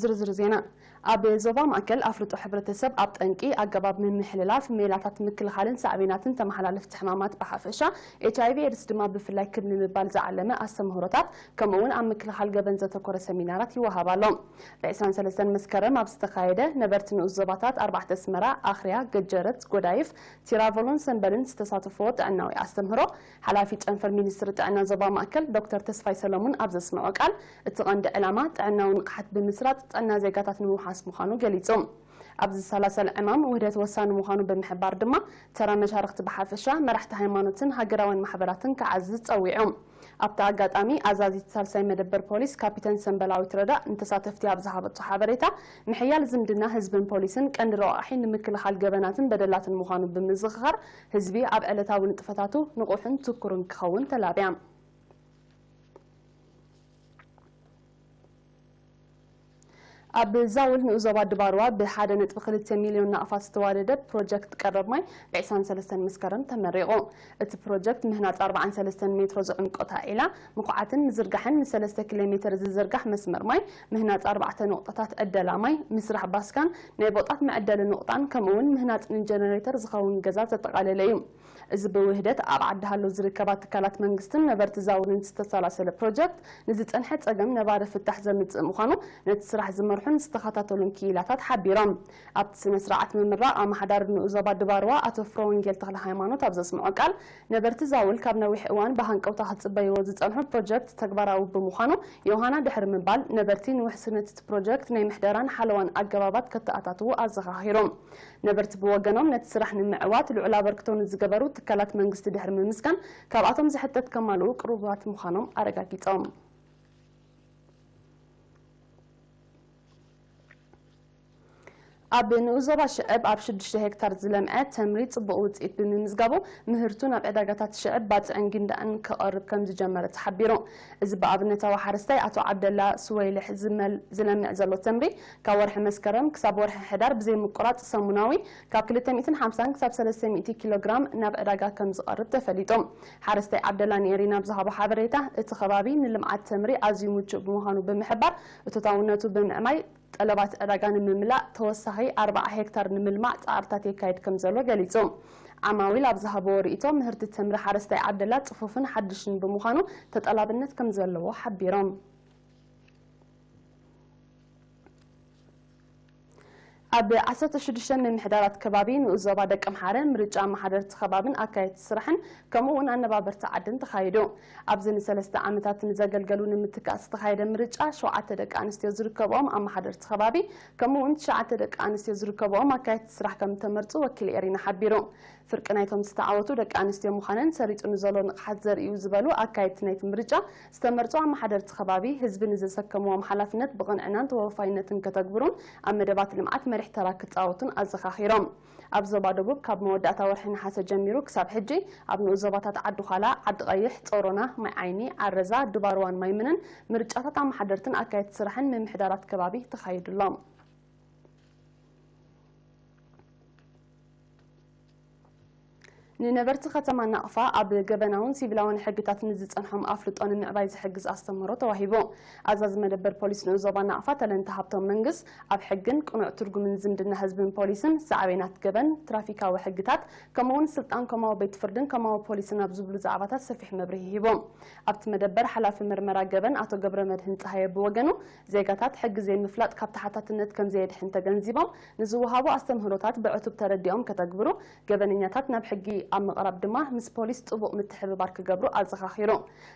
ዝርዝር ዜና። ኣብ ዞባ ማእከል ኣፍልጦ ሕብረተሰብ ኣብ ጠንቂ ኣገባብ ምምሕልላፍ፣ ሜላታት ምክልኻልን ሳዕቤናትን ተመሓላለፍቲ ሕማማት ብሓፈሻ፣ ኤች ኣይ ቪ ኤድስ ድማ ብፍላይ ክብ ንምባል ዝዓለመ ኣስተምህሮታት፣ ከምኡ እውን ኣብ ምክልኻል ገበን ዘተኮረ ሰሚናራት ይወሃብ ኣሎ። ብ ዕስራን ሰለስተን መስከረም ኣብ ዝተኻየደ፣ ነበርቲ ንኡስ ዞባታት ኣርባዕተ ኣስመራ፣ ኣኽርያ፣ ገጀረት፣ ጎዳይፍ፣ ቲራቮሎን ሰምበልን ዝተሳተፍዎ ጥዕናዊ ኣስተምህሮ፣ ሓላፊ ጨንፈር ሚኒስትሪ ጥዕና ዞባ ማእከል ዶክተር ተስፋይ ሰለሙን ኣብ ዘስምዖ ቃል፣ እቲ ቀንዲ ዕላማ ጥዕናዊ ንቕሓት ብምስራጽ ጥዕና ዜጋታት ንምውሓስ ምዃኑ ገሊጹ። ኣብ ዝሰላሰል ዕማም ውህደት ወሳኒ ምዃኑ ብምሕባር ድማ፣ ተራ መሻርኽቲ ብሓፈሻ፣ መራሕቲ ሃይማኖትን ሃገራውያን ማሕበራትን ክዓዝዝ ጸዊዑ። ኣብቲ ኣጋጣሚ፣ ኣዛዚት ሳልሳይ መደበር ፖሊስ ካፒተን ሰምበላዊት ረዳእ ንተሳተፍቲ ኣብ ዝሃበቶ ሓበሬታ፣ ምሕያል ዝምድና ህዝብን ፖሊስን ቀንዲ ረቋሒ ንምክልኻል ገበናትን በደላትን ምዃኑ ብምዝኽኻር፣ ህዝቢ ኣብ ዕለታዊ ንጥፈታቱ ንቑሕን ትኩርን ክኸውን ተላብያ። ኣብ ዛውል ንኡስ ዞባ ድባርዋ ብ ሓደ ነጥቢ ክልተ ሚልዮን ናቕፋ ዝተዋደደ ፕሮጀክት ቀረብ ማይ ብ ዕስራን ሰለስተን መስከረም ተመሪቑ። እቲ ፕሮጀክት ምህናጽ ኣርባዓን ሰለስተን ሜትሮ ዝዕምቆ ታዒላ፣ ምኹዓትን ምዝርጋሕን ንሰለስተ ኪሎ ሜትር ዝዝርጋሕ መስመር ማይ፣ ምህናጽ ኣርባዕተ ነቑጣታት ዕደላ ማይ፣ ምስራሕ ባስካን ናይ ቦጣት መዕደሊ ነቑጣን፣ ከምኡ'ውን ምህናጽ ንጀነሬተር ዝኸውን ገዛ ዘጠቓለለ እዩ። እዚ ብውህደት ኣብ ዓዲ ሃሎ ዝርከባ ትካላት መንግስትን ነበርቲ ዛውልን ዝተሰላሰለ ፕሮጀክት፣ ንዝጸንሐ ጸገም ነባሪ ፍታሕ ዘምጽእ ምዃኑ፣ ነቲ ስራሕ ዝመርሑን ዝተኸታተሉን ክኢላታት ሓቢሮም። ኣብቲ ስነ ስርዓት ምምራቕ፣ ኣመሓዳሪ ንኡስ ዞባ ድባርዋ ኣቶ ፍረወንጌል ተኽለ ሃይማኖት ኣብ ዘስምዖ ቃል፣ ነበርቲ ዛውል ካብ ነዊሕ እዋን ብሃንቀውታ ክጽበይዎ ዝጸንሑ ፕሮጀክት ተግባራዊ ብምዃኑ፣ ዮሃና ድሕሪ ምባል፣ ነበርቲ ንውሕስነት እቲ ፕሮጀክት ናይ ምሕደራን ሓለዋን ኣገባባት ከተኣታትዉ ኣዘኻኺሩ። ነበርቲ ብወገኖም፣ ነቲ ስራሕ ንምዕዋት ልዑል ኣበርክቶ ንዝገበሩ ትካላት መንግስቲ ድሕሪ ምምስጋን፣ ካብኣቶም ዝሕተት ከማልኡ ቅሩባት ምዃኖም ኣረጋጊጾም። ኣብ ንኡስ ዞባ ሽዕብ ኣብ ሽዱሽተ ሄክታር ዝለምዐ ተምሪ ጽቡቕ ውጽኢት ብምምዝጋቡ፣ ምህርቱ ናብ ዕዳጋታት ሽዕብ ባጽዕን ጊንዳዕን ክቐርብ ከም ዝጀመረ ተሓቢሩ። እዚ ብኣብነታዊ ሓረስታይ ኣቶ ዓብደላ ስወይልሕ ዝመል-፣ ዝለምዕ ዘሎ ተምሪ፣ ካብ ወርሒ መስከረም ክሳብ ወርሒ ሕዳር ብዘይምቁራጽ ሰሙናዊ ካብ ክልተ ሚእትን ሓምሳን ክሳብ ሰለስተ ሚእቲ ኪሎ ግራም ናብ ዕዳጋ ከም ዝቐርብ ተፈሊጡ። ሓረስታይ ዓብደላ ንኤሪና ኣብ ዝሃቦ ሓበሬታ፣ እቲ ከባቢ ንልምዓት ተምሪ ኣዝዩ ምቹእ ብምዃኑ ብምሕባር፣ እቶታውነቱ ብምዕማይ፣ ጠለባት ዕዳጋ ንምምላእ ተወሳኺ ኣርብዓ ሄክታር ንምልማዕ ጻዕርታት የካይድ ከም ዘሎ ገሊጹ። ዓማዊል ኣብ ዝሃብዎ ርእይቶ፣ ምህርቲ ተምሪ ሓረስታይ ዓብደላ ጽፉፍን ሓድሽን ብምዃኑ፣ ተጠላብነት ከም ዘለዎ ሓቢሮም። ኣብ ዓሰርተ ሽዱሽተ ምምሕዳራት ከባቢ ንኡስ ዞባ ደቀምሓረ ምርጫ ኣመሓደርቲ ከባብን ኣካየድቲ ስራሕን ከምኡ እውን ኣነባበርቲ ዓድን ተኻይዱ። ኣብዚ ንሰለስተ ዓመታት ንዘገልገሉ ንምትካእ ዝተኻየደ ምርጫ፣ ሸውዓተ ደቂ ኣንስትዮ ዝርከብኦም ኣመሓደርቲ ከባቢ፣ ከምኡ እውን ትሽዓተ ደቂ ኣንስትዮ ዝርከብኦም ኣካየድቲ ስራሕ ከም ዝተመርጹ ወኪል ኤሪና ሓቢሩ። ፍርቂ ናይቶም ዝተዓወቱ ደቂ ኣንስትዮ ምዃነን ሰሪጹ ንዘሎ ንቕሓት ዘርእዩ ዝበሉ ኣካየድቲ ናይቲ ምርጫ፣ ዝተመርጹ ኣመሓደርቲ ከባቢ፣ ህዝቢ ንዘሰከምዎም ሓላፍነት ብቕንዕናን ተወፋይነትን ከተግብሩን ኣብ መደባት ልምዓት መሪሕ ተራ ክጻወቱን ኣዘኻኺሮም። ኣብ ዞባ ደቡብ፣ ካብ መወዳእታ ወርሒ ነሓሰ ጀሚሩ ክሳብ ሕጂ፣ ኣብ ንኡስ ዞባታት ዓዲ ዃላ፣ ዓዲ ቀይሕ፣ ጾሮና፣ ማይ ዓይኒ፣ ዓረዛ፣ ድባርዋን ማይምንን ምርጫታት ኣመሓደርትን ኣካየድቲ ስራሕን ምምሕዳራት ከባቢ ተኻይዱ ኣሎ። ንነበርቲ ከተማ ናቕፋ ኣብ ገበናውን ሲቪላውን ሕግታት ንዝጸንሖም ኣፍልጦ ንምዕባይ ዝሕግዝ ኣስተምህሮ ተዋሂቡ። ኣዛዚ መደበር ፖሊስ ንኡስ ዞባ ናቕፋ ተለንተ ሃብቶም መንግስ፣ ኣብ ሕግን ቅኑዕ ትርጉምን ዝምድና ህዝብን ፖሊስን፣ ሳዕቤናት ገበን፣ ትራፊካዊ ሕግታት፣ ከምኡውን ስልጣን ኮማዊ ቤት ፍርድን ኮማዊ ፖሊስን ኣብ ዝብሉ ዛዕባታት ሰፊሕ መብርሂ ሂቦም። ኣብቲ መደበር ሓላፊ መርመራ ገበን ኣቶ ገብረመድህን ጸሃየ ብወገኑ፣ ዜጋታት ሕጊ ዘይምፍላጥ ካብ ተሓታትነት ከም ዘየድሕን ተገንዚቦም፣ ንዝወሃቡ ኣስተምህሮታት ብዕቱብ ተረዲኦም ከተግብሩ፣ ገበነኛታት ናብ ሕጊ ኣብ ምቕራብ ድማ ምስ ፖሊስ ጥቡቕ ምትሕብባር ክገብሩ ኣዘኻኺሩ።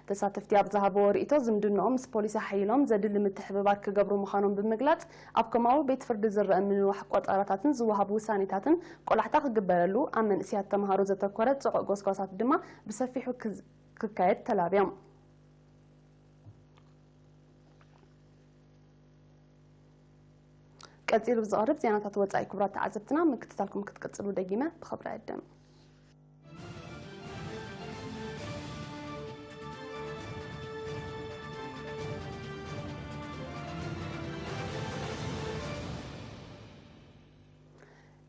ተሳተፍቲ ኣብ ዝሃብዎ ርእይቶ፣ ዝምድንኦም ምስ ፖሊስ ኣሐይሎም ዘድሊ ምትሕብባር ክገብሩ ምዃኖም ብምግላጽ፣ ኣብ ኮማዊ ቤት ፍርዲ ዝረአ ምንዋሕ ቆጸራታትን ዝወሃቡ ውሳኔታትን ቆላሕታ ክግበረሉ፣ ኣብ መንእሰያት ተምሃሮ ዘተኮረ ጽዑቕ ጎስጓሳት ድማ ብሰፊሑ ክዝ-፣ ክካየድ ተላብዮም። ቀጺሉ ብዝቐርብ ዜናታት ወጻኢ፣ ክቡራት ተዓዘብትና፣ ምክትታልኩም ክትቅጽሉ ደጊመ ብኽብሪ ዕድም።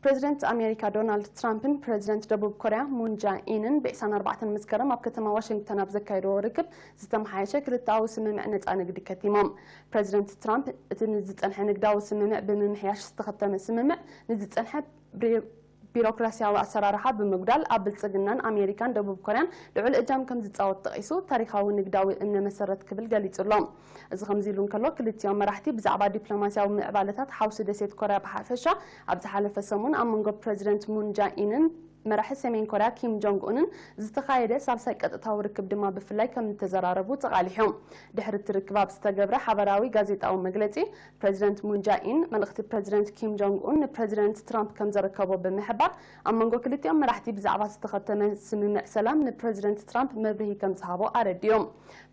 ፕሬዚደንት ኣሜሪካ ዶናልድ ትራምፕን ፕሬዚደንት ደቡብ ኮርያ ሙን ጃኢንን ብ ዕስራን ኣርባዕተን መስከረም ኣብ ከተማ ዋሽንግተን ኣብ ዘካየድዎ ርክብ ዝተመሓየሸ ክልተኣዊ ስምምዕ ነፃ ንግዲ ከቲሞም። ፕሬዚደንት ትራምፕ እቲ ንዝፀንሐ ንግዳዊ ስምምዕ ብምምሕያሽ ዝተኸተመ ስምምዕ ንዝፀንሐ ብሪ- ቢሮክራሲያዊ ኣሰራርሓ ብምጉዳል ኣብ ብልፅግናን ኣሜሪካን ደቡብ ኮርያን ልዑል እጃም ከም ዝፃወት ጠቒሱ፣ ታሪኻዊ ንግዳዊ እምነ መሰረት ክብል ገሊጹ ኣሎ። እዚ ከምዚ ኢሉ እንከሎ፣ ክልቲኦም መራሕቲ ብዛዕባ ዲፕሎማሲያዊ ምዕባለታት ሓውሲ ደሴት ኮርያ ብሓፈሻ ኣብ ዝሓለፈ ሰሙን ኣብ መንጎ ፕሬዚደንት ሙን ጃኢንን መራሒ ሰሜን ኮርያ ኪም ጆንግ ኡንን ዝተኻየደ ሳልሳይ ቀጥታዊ ርክብ ድማ ብፍላይ ከም ዝተዘራረቡ ተቓሊሖም። ድሕሪ እቲ ርክብ ኣብ ዝተገብረ ሓበራዊ ጋዜጣዊ መግለጺ፣ ፕሬዚደንት ሙን ጃኢን መልእኽቲ ፕሬዚደንት ኪም ጆንግ ኡን ንፕሬዚደንት ትራምፕ ከም ዘረከቦ ብምሕባር፣ ኣብ መንጎ ክልቲኦም መራሕቲ ብዛዕባ ዝተኸተመ ስምምዕ ሰላም ንፕሬዚደንት ትራምፕ መብርሂ ከም ዝሃቦ ኣረዲኦም።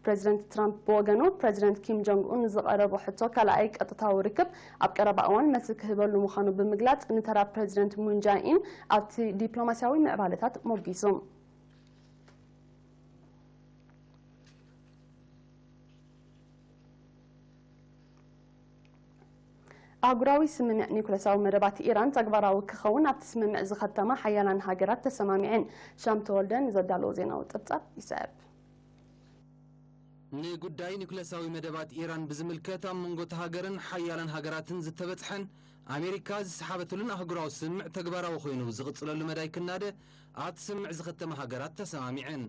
ፕሬዚደንት ትራምፕ ብወገኑ፣ ፕሬዚደንት ኪም ጆንግ ኡን ንዝቐረቦ ሕቶ ካልኣይ ቀጥታዊ ርክብ ኣብ ቀረባ እዋን መልሲ ክህበሉ ምዃኑ ብምግላጽ፣ ንተራ ፕሬዚደንት ሙን ጃኢን ኣብቲ ዲፕሎማሲያዊ ምዕባለታት ሞጊሱ። ኣህጉራዊ ስምምዕ ኒውክለሳዊ መደባት ኢራን ተግባራዊ ክኸውን ኣብቲ ስምምዕ ዝኸተማ ሓያላን ሃገራት ተሰማሚዐን። ሻም ተወልደ ንዘዳለዎ ዜናዊ ጸብጻብ ይስዕብ። ንጉዳይ ኒውክለሳዊ መደባት ኢራን ብዝምልከት ኣብ መንጎ እታ ሃገርን ሓያላን ሃገራትን ዝተበጽሐን ኣሜሪካ ዝሰሓበትሉን ኣህጉራዊ ስምምዕ ተግባራዊ ኮይኑ ዝቕጽለሉ መዳይ ክናደ ኣብቲ ስምምዕ ዝኸተማ ሃገራት ተሰማሚዐን።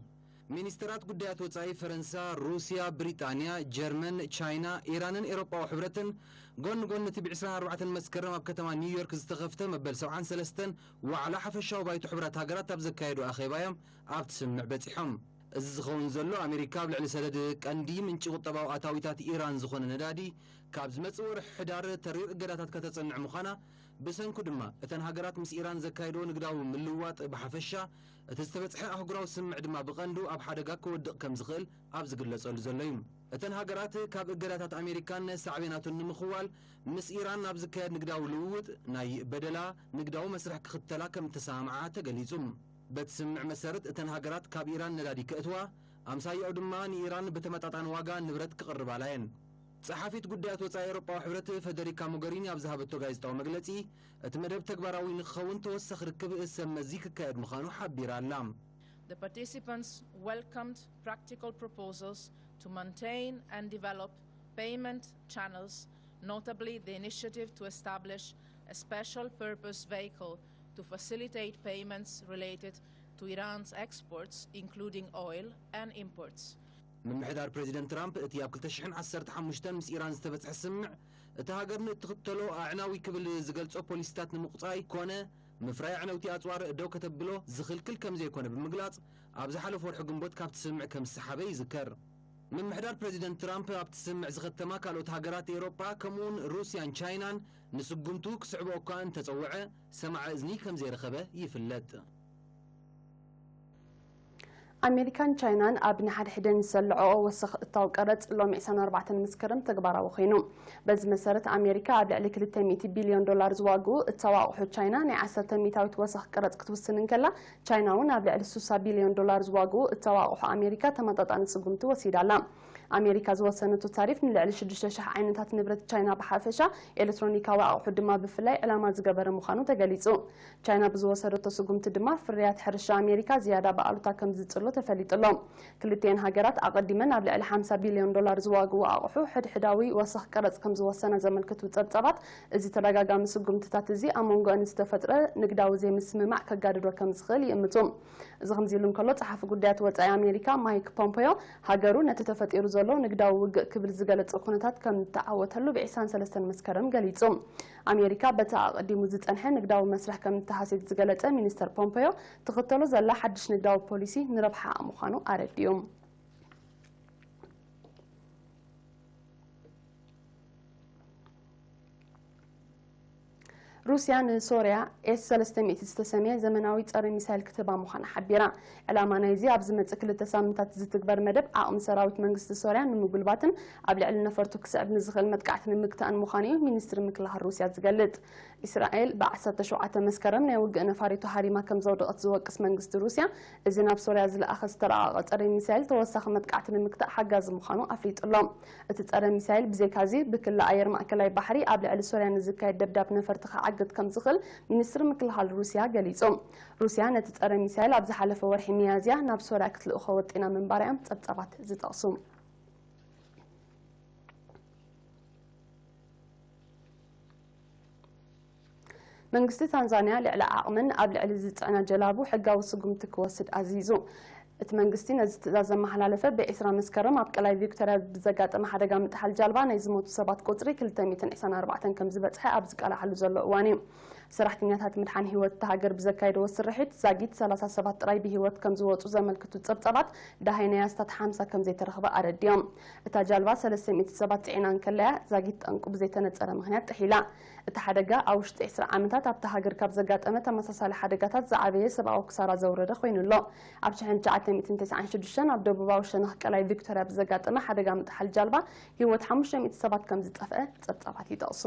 ሚኒስተራት ጉዳያት ወጻኢ ፈረንሳ፣ ሩስያ፣ ብሪጣንያ፣ ጀርመን፣ ቻይና፣ ኢራንን ኤውሮጳዊ ሕብረትን ጎኒ ጎኒ እቲ ብ ዕስራን ኣርባዕተን መስከረም ኣብ ከተማ ኒውዮርክ ዝተኸፍተ መበል ሰብዓን ሰለስተን ዋዕላ ሓፈሻዊ ባይቶ ሕቡራት ሃገራት ኣብ ዘካየዱ ኣኼባ እዮም ኣብቲ ስምምዕ በጺሖም። እዚ ዝኸውን ዘሎ ኣሜሪካ ኣብ ልዕሊ ሰደድ ቀንዲ ምንጪ ቁጠባዊ ኣታዊታት ኢራን ዝኾነ ነዳዲ ካብ ዝመጽእ ወርሒ ሕዳር ተሪር እገዳታት ከተጸንዕ ምዃና፣ ብሰንኩ ድማ እተን ሃገራት ምስ ኢራን ዘካየድዎ ንግዳዊ ምልውዋጥ ብሓፈሻ፣ እቲ ዝተበጽሐ ኣህጉራዊ ስምምዕ ድማ ብቐንዱ ኣብ ሓደጋ ክወድቕ ከም ዝኽእል ኣብ ዝግለጸሉ ዘሎ እዩ። እተን ሃገራት ካብ እገዳታት ኣሜሪካን ሳዕቤናቱን ንምኽዋል ምስ ኢራን ኣብ ዝካየድ ንግዳዊ ልውውጥ ናይ በደላ ንግዳዊ መስርሕ ክኽተላ ከም እተሰማምዓ ተገሊጹ። በቲ ስምምዕ መሰረት እተን ሃገራት ካብ ኢራን ነዳዲ ከእትዋ፣ ኣምሳያኡ ድማ ንኢራን ብተመጣጣኒ ዋጋ ንብረት ክቕርባላ እየን። ጸሓፊት ጉዳያት ወጻኢ ኤውሮጳዊ ሕብረት ፈደሪካ ሞገሪኒ ኣብ ዝሃበቶ ጋዜጣዊ መግለጺ፣ እቲ መደብ ተግባራዊ ንክኸውን ተወሳኺ ርክብ ሰብ መዚ ክካየድ ምዃኑ ሓቢራ ኣላ። The participants welcomed practical proposals to maintain and develop payment channels, notably the initiative to establish a special purpose vehicle to facilitate payments related to Iran's exports, including oil and imports. ምምሕዳር ፕሬዚደንት ትራምፕ እቲ ኣብ ክልተ ሽሕን ዓሰርተ ሓሙሽተን ምስ ኢራን ዝተበጽሐ ስምምዕ እታ ሃገር ንእትኽተሎ ኣዕናዊ ክብል ዝገልጾ ፖሊሲታት ንምቁጻይ ኮነ ምፍራይ ኣዕነውቲ ኣጽዋር ደው ከተብሎ ዝኽልክል ከም ዘይኮነ ብምግላጽ፣ ኣብ ዝሓለፈ ወርሒ ግንቦት ካብቲ ስምምዕ ከም ዝሰሓበ ይዝከር። ምምሕዳር ፕሬዚደንት ትራምፕ ኣብቲ ስምምዕ ዝኸተማ ካልኦት ሃገራት ኤውሮጳ ከምኡውን ሩስያን ቻይናን ንስጉምቱ ክስዕቦ እኳ እንተጸውዐ፣ ሰማዒ እዝኒ ከም ዘይረኸበ ይፍለጥ። ኣሜሪካን ቻይናን ኣብ ንሓድሕደን ዝሰልዐኦ ወሰኽ እታው ቀረጽ ሎሚ ዕስራን ኣርባዕተን መስከረም ተግባራዊ ኮይኑ። በዚ መሰረት ኣሜሪካ ኣብ ልዕሊ ክልተ ሚእቲ ቢልዮን ዶላር ዝዋግኡ እታው ኣቑሑ ቻይና ናይ ዓሰርተ ሚእታዊት ወሰኽ ቀረጽ ክትውስን እንከላ፣ ቻይና እውን ኣብ ልዕሊ ስሳ ቢልዮን ዶላር ዝዋግኡ እታው ኣቑሑ ኣሜሪካ ተመጣጣኒ ስጉምቲ ወሲዳ ኣላ። ኣሜሪካ ዝወሰነቶ ታሪፍ ንልዕሊ ሽዱሽተ ሽሕ ዓይነታት ንብረት ቻይና ብሓፈሻ፣ ኤሌክትሮኒካዊ ኣቑሑ ድማ ብፍላይ ዕላማ ዝገበረ ምዃኑ ተገሊጹ። ቻይና ብዝወሰደቶ ስጉምቲ ድማ ፍርያት ሕርሻ ኣሜሪካ ዝያዳ ብኣሉታ ከም ዝጽሎ ተፈሊጡ ኣሎ። ክልቲኤን ሃገራት ኣቐዲመን ኣብ ልዕሊ ሓምሳ ቢልዮን ዶላር ዝዋግኡ ኣቑሑ ሕድሕዳዊ ወሰኽ ቀረጽ ከም ዝወሰና ዘመልክቱ ጸብጻባት፣ እዚ ተደጋጋሚ ስጉምትታት እዚ ኣብ መንጎአን ዝተፈጥረ ንግዳዊ ዘይምስምማዕ ከጋድዶ ከም ዝኽእል ይእምቱ። እዚ ከምዚ ኢሉ እንከሎ፣ ጸሓፊ ጉዳያት ወጻኢ ኣሜሪካ ማይክ ፖምፖዮ፣ ሃገሩ ነቲ ተፈጢሩ ዘሎ ንግዳዊ ውግእ ክብል ዝገለጾ ኩነታት ከም እተዓወተሉ ብ ዕስራን ሰለስተን መስከረም ገሊጹ። ኣሜሪካ በቲ ኣቐዲሙ ዝጸንሐ ንግዳዊ መስርሕ ከም እተሃስየት ዝገለጸ ሚኒስተር ፖምፖዮ፣ ትኽተሎ ዘላ ሓድሽ ንግዳዊ ፖሊሲ ንረብሓኣ ምዃኑ ኣረዲኡ። ሩስያ ንሶርያ ኤስ ሰለስተ ሚእቲ ዝተሰምየ ዘመናዊ ጸረ ሚሳይል ክትህባ ምዃና ሓቢራ። ዕላማ ናይዚ ኣብ ዝመጽእ ክልተ ሳምንታት ዝትግበር መደብ፣ ዓቕሚ ሰራዊት መንግስቲ ሶርያ ንምጉልባትን ኣብ ልዕሊ ነፈርቱ ክስዕብ ንዝኽእል መጥቃዕቲ ንምግታእን ምዃኑ እዩ ሚኒስትሪ ምክልኻል ሩስያ ዝገልጽ። እስራኤል ብ ዓሰርተ ሸውዓተ መስከረም ናይ ውግእ ነፋሪቱ ሃሪማ ከም ዘውደቐት ዝወቅስ መንግስቲ ሩስያ፣ እዚ ናብ ሶርያ ዝለኣኸ ዝተረቓቐ ጸረ ሚሳይል ተወሳኺ መጥቃዕቲ ንምግታእ ሓጋዚ ምዃኑ ኣፍሊጡ ኣሎ። እቲ ጸረ ሚሳይል ብዘይካዚ ብክሊ ኣየር ማእከላይ ባሕሪ ኣብ ልዕሊ ሶርያ ንዝካየድ ደብዳብ ነፈርቲ ክዓግት ከም ዝኽእል ሚኒስትሪ ምክልኻል ሩስያ ገሊጹ። ሩስያ ነቲ ጸረ ሚሳይል ኣብ ዝሓለፈ ወርሒ ሚያዝያ ናብ ሶርያ ክትልእኾ ወጢና ምንባራ እዮም ጸብጻባት ዝጠቕሱ። መንግስቲ ታንዛንያ ልዕሊ ዓቕመን ኣብ ልዕሊ ዝጽዕና ጀላቡ ሕጋዊ ስጉምቲ ክወስድ ኣዚዙ። እቲ መንግስቲ ነዚ ትእዛዝ ዘመሓላለፈ ብ20 መስከረም ኣብ ቀላይ ቪክቶርያ ብዘጋጠመ ሓደጋ ምጥሓል ጃልባ ናይ ዝሞቱ ሰባት ቁጽሪ ክልተ ሚእትን ዕስራን ኣርባዕተን ከም ዝበጽሐ ኣብ ዝቃላዓሉ ዘሎ እዋን እዩ። ሰራሕተኛታት ምድሓን ህይወት እታ ሃገር ብዘካየድዎ ስርሒት ዛጊት ሰላሳ ሰባት ጥራይ ብህይወት ከም ዝወጹ ዘመልክቱ ጸብጻባት፣ ደሃይ ናይ ኣስታት ሓምሳ ከም ዘይተረኽበ ኣረዲኦም። እታ ጃልባ ሰለስተ ሚእቲ ሰባት ጽዒና እንከለያ ዛጊት ጠንቁ ብዘይተነጸረ ምኽንያት ጥሒላ። እቲ ሓደጋ ኣብ ውሽጢ ዕስራ ዓመታት ኣብታ ሃገር ካብ ዘጋጠመ ተመሳሳሊ ሓደጋታት ዝዓበየ ሰብኣዊ ክሳራ ዘውረደ ኮይኑ ኣሎ። ኣብ ሽሕን ትሽዓተ ሚእትን ተስዓን ሽዱሽተን ኣብ ደቡባዊ ሸነኽ ቀላይ ቪክቶርያ ብዘጋጠመ ሓደጋ ምጥሓል ጃልባ ህይወት ሓሙሽተ ሚእቲ ሰባት ከም ዝጠፍአ ጸብጻባት ይጠቕሱ።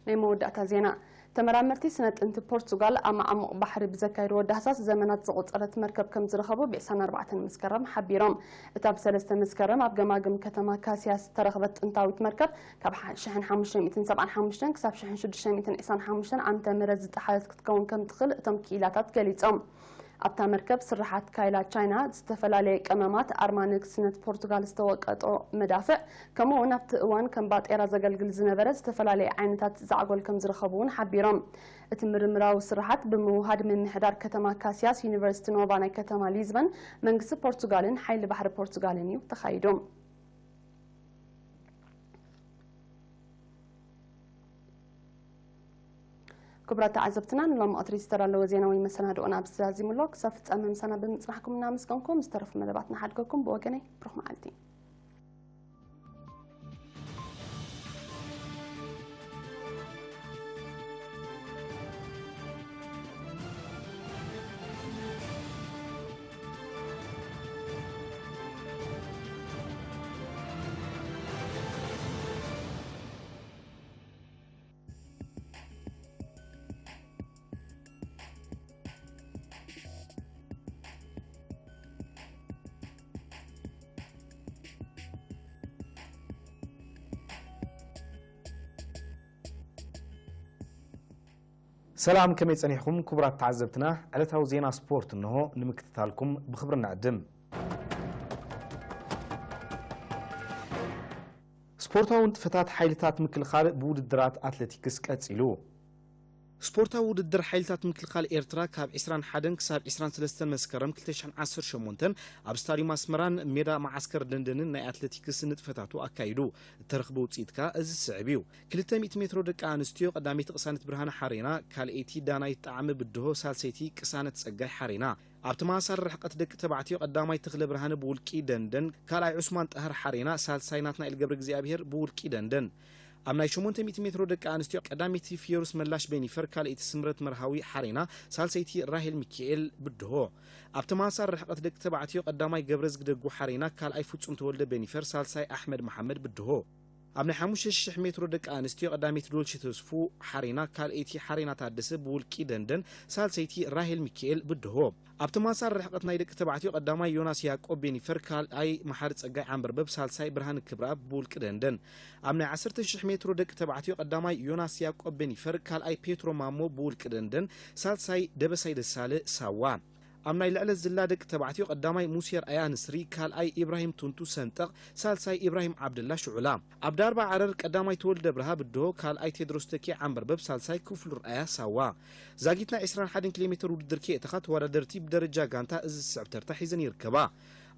ናይ መወዳእታ ዜና። ተመራመርቲ ስነ ጥንቲ ፖርቱጋል ኣብ መዓሙቕ ባሕሪ ብዘካየድዎ ዳህሳስ ዘመናት ዘቑጸረት መርከብ ከም ዝረኸቡ ብ24 መስከረም ሓቢሮም። እታ ብ3 መስከረም ኣብ ገማግም ከተማ ካሲያስ ዝተረኽበት ጥንታዊት መርከብ ካብ ሓ-፣ ሽሕን ሓሙሽተ ሚእትን ሰብዓን ሓሙሽተን ክሳብ ሽሕን ሽዱሽተ ሚእትን ዕስራን ሓሙሽተን ዓመተ ምህረት ዝጠሓለት ክትከውን ከም ትኽእል እቶም ክኢላታት ገሊጾም። ኣብታ መርከብ ስርሓት ካይላ ቻይና፣ ዝተፈላለየ ቀመማት፣ ኣርማ ንግስነት ፖርቱጋል ዝተወቀጦ መዳፍዕ፣ ከምኡ እውን ኣብቲ እዋን ከም ባጤራ ዘገልግል ዝነበረ ዝተፈላለየ ዓይነታት ዛዕጎል ከም ዝረኸቡ እውን ሓቢሮም። እቲ ምርምራዊ ስርሓት ብምውሃድ ምምሕዳር ከተማ ካሲያስ፣ ዩኒቨርሲቲ ኖቫ ናይ ከተማ ሊዝበን፣ መንግስቲ ፖርቱጋልን ሓይሊ ባሕሪ ፖርቱጋልን እዩ ተኻይዱ። ክቡራት ተዓዘብትና፣ ንሎሚ ቀትሪ ዝተዳለወ ዜናዊ መሰናድኦና ኣብዚ ተዛዚሙ ኣሎ። ክሳብ ፍጻመ ምሳና ብምጽናሕኩም እናመስገንኩም፣ ዝተረፉ መደባት ንሓድገኩም። ብወገነይ ብሩኽ መዓልቲ። ሰላም፣ ከመይ ጸኒሕኩም ክቡራት ተዓዘብትና? ዕለታዊ ዜና ስፖርት እንሆ ንምክትታልኩም ብኽብሪ ንዕድም። ስፖርታዊ ንጥፈታት ሓይልታት ምክልኻል ብውድድራት ኣትሌቲክስ ቀጺሉ። ስፖርታዊ ውድድር ሓይልታት ምክልኻል ኤርትራ ካብ ዕስራን ሓደን ክሳብ ዕስራን ሰለስተን መስከረም ክልተ ሽሕን ዓሰርተ ሸሞንተን ኣብ ስታድዩም ኣስመራን ሜዳ መዓስከር ደንደንን ናይ ኣትሌቲክስ ንጥፈታቱ ኣካይዱ። እተረኽበ ውጽኢት ከኣ እዚ ዝስዕብ እዩ። ክልተ ሚእቲ ሜትሮ ደቂ ኣንስትዮ ቀዳመይቲ ቅሳነት ብርሃነ ሓሬና፣ ካልኣይቲ ዳናይት ጣዕመ ብድሆ፣ ሳልሰይቲ ቅሳነት ጸጋይ ሓሬና። ኣብ ተመሳሳሊ ርሕቀት ደቂ ተባዕትዮ ቀዳማይ ተኽለ ብርሃነ ብውልቂ ደንደን፣ ካልኣይ ዑስማን ጣህር ሓሬና፣ ሳልሳይ ናትናኤል ገብረ እግዚኣብሔር ብውልቂ ደንደን። ኣብ ናይ ሸሞንተ ሚእቲ ሜትሮ ደቂ ኣንስትዮ ቀዳመይቲ ፊዮሩስ መላሽ ቤኒፈር፣ ካልኣይቲ ስምረት መርሃዊ ሓሬና፣ ሳልሰይቲ ራሄል ሚካኤል ብድሆ። ኣብ ተመሳሳሊ ርሕቀት ደቂ ተባዕትዮ ቀዳማይ ገብረዝጊ ደጉ ሓሬና፣ ካልኣይ ፍጹም ተወልደ ቤኒፈር፣ ሳልሳይ ኣሕመድ መሓመድ ብድሆ። ኣብ ናይ ሓሙሽተ ሽሕ ሜትሮ ደቂ ኣንስትዮ ቀዳመይቲ ዶልቺ ተስፉ ሓሬና፣ ካልኣይቲ ሓሬና ታደሰ ብውልቂ ደንደን፣ ሳልሰይቲ ራሄል ሚካኤል ብድሆ። ኣብ ተመሳሳሊ ርሕቀት ናይ ደቂ ተባዕትዮ ቀዳማይ ዮናስ ያዕቆብ ቤኒፈር፣ ካልኣይ መሓሪ ጸጋይ ዓንበርበብ፣ ሳልሳይ ብርሃን ክብረኣብ ብውልቂ ደንደን። ኣብ ናይ ዓሰርተ ሽሕ ሜትሮ ደቂ ተባዕትዮ ቀዳማይ ዮናስ ያዕቆብ ቤኒፈር፣ ካልኣይ ፔትሮ ማሞ ብውልቂ ደንደን፣ ሳልሳይ ደበሳይ ደሳለ ሳዋ። ኣብ ናይ ልዕለ ዝላ ደቂ ተባዕትዮ ቀዳማይ ሙሴ ርኣያ ንስሪ፣ ካልኣይ ኢብራሂም ቱንቱ ሰንጠቕ፣ ሳልሳይ ኢብራሂም ዓብደላ ሽዑላ። ኣብ ዳርባ ዓረር ቀዳማይ ተወልደ ብርሃ ብድሆ፣ ካልኣይ ቴድሮስ ተኪ ዓንበርበብ፣ ሳልሳይ ክፍሉ ርኣያ ሳዋ። ዛጊት ናይ ዕስራን ሓደን ኪሎ ሜትር ውድድር ከየእተኻ ተወዳደርቲ ብደረጃ ጋንታ እዚ ዝስዕብ ተርታ ሒዘን ይርከባ።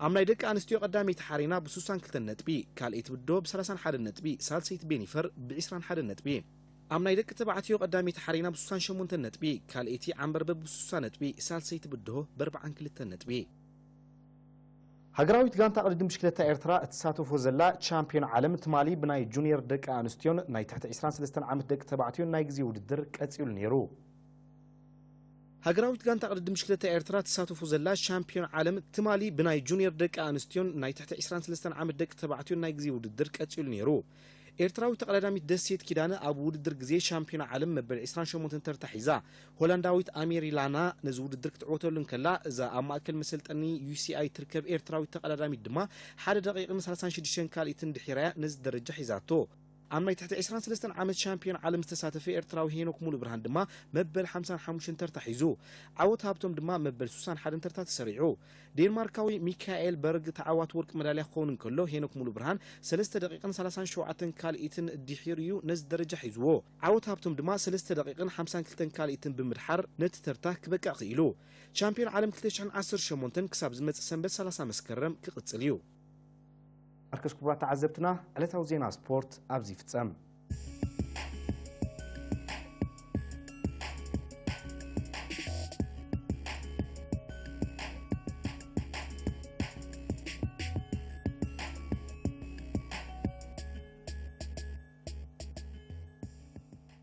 ኣብ ናይ ደቂ ኣንስትዮ ቀዳመይቲ ሓሬና ብ62 ነጥቢ፣ ካልኣይቲ ብድሆ ብ31 ነጥቢ፣ ሳልሰይቲ ቤኒፈር ብ21 ነጥቢ። ኣብ ናይ ደቂ ተባዕትዮ ቀዳመይቲ ሓሬና ብ68 ነጥቢ፣ ካልኣይቲ ዓንበርበብ ብ60 ነጥቢ፣ ሳልሰይቲ ብድሆ ብ42 ነጥቢ። ሃገራዊት ጋንታ ቅድድም ብሽክለታ ኤርትራ እትሳተፎ ዘላ ቻምፒዮን ዓለም ትማሊ ብናይ ጁኒየር ደቂ ኣንስትዮን ናይ ትሕቲ ዕስራን ሰለስተን ዓመት ደቂ ተባዕትዮን ናይ ግዜ ውድድር ቀጺሉ ነይሩ። ሃገራዊት ጋንታ ቅድድም ብሽክለታ ኤርትራ ትሳተፎ ዘላ ሻምፒዮን ዓለም ትማሊ ብናይ ጁኒየር ደቂ ኣንስትዮን ናይ ትሕቲ ዕስራን ሰለስተን ዓመት ደቂ ተባዕትዮን ናይ ግዜ ውድድር ቀጺሉ ነይሩ። ኤርትራዊት ተቐዳዳሚት ደሴት ኪዳነ ኣብ ውድድር ግዜ ሻምፒዮን ዓለም መበል ዕስራን ሸሞንተን ተርታ ሒዛ፣ ሆላንዳዊት ኣሜሪላና ነዚ ውድድር ክትዕወተሉ እንከላ፣ እዛ ኣብ ማእከል መሰልጠኒ ዩ ሲ ኣይ ትርከብ ኤርትራዊት ተቐዳዳሚት ድማ ሓደ ደቂቕን ሰላሳን ሽዱሽተን ካልኢትን ድሒራያ ነዚ ደረጃ ሒዛቶ። ኣብ ናይ ትሕቲ ዕስራን ሰለስተን ዓመት ሻምፒዮን ዓለም ዝተሳተፈ ኤርትራዊ ሄኖክ ሙሉ ብርሃን ድማ መበል ሓምሳን ሓሙሽተን ተርታ ሒዙ። ዓወት ሃብቶም ድማ መበል ሱሳን ሓደን ተርታ ተሰሪዑ። ዴንማርካዊ ሚካኤል በርግ ተዓዋቲ ወርቂ መዳልያ ክኸውን እንከሎ፣ ሄኖክ ሙሉ ብርሃን ሰለስተ ደቂቕን ሰላሳን ሸውዓተን ካልኢትን ድሒሩ እዩ ነዚ ደረጃ ሒዝዎ። ዓወት ሃብቶም ድማ ሰለስተ ደቂቕን ሓምሳን ክልተን ካልኢትን ብምድሓር ነቲ ተርታ ክበቅዕ ክኢሉ። ሻምፒዮን ዓለም ክልተ ሽሕን ዓሰርተ ሸሞንተን ክሳብ ዝመጽእ ሰንበት ሰላሳ መስከረም ክቕጽል እዩ። ኣርከስ ክቡራት ተዓዘብትና፣ ዕለታዊ ዜና ስፖርት ኣብዚ ይፍጸም።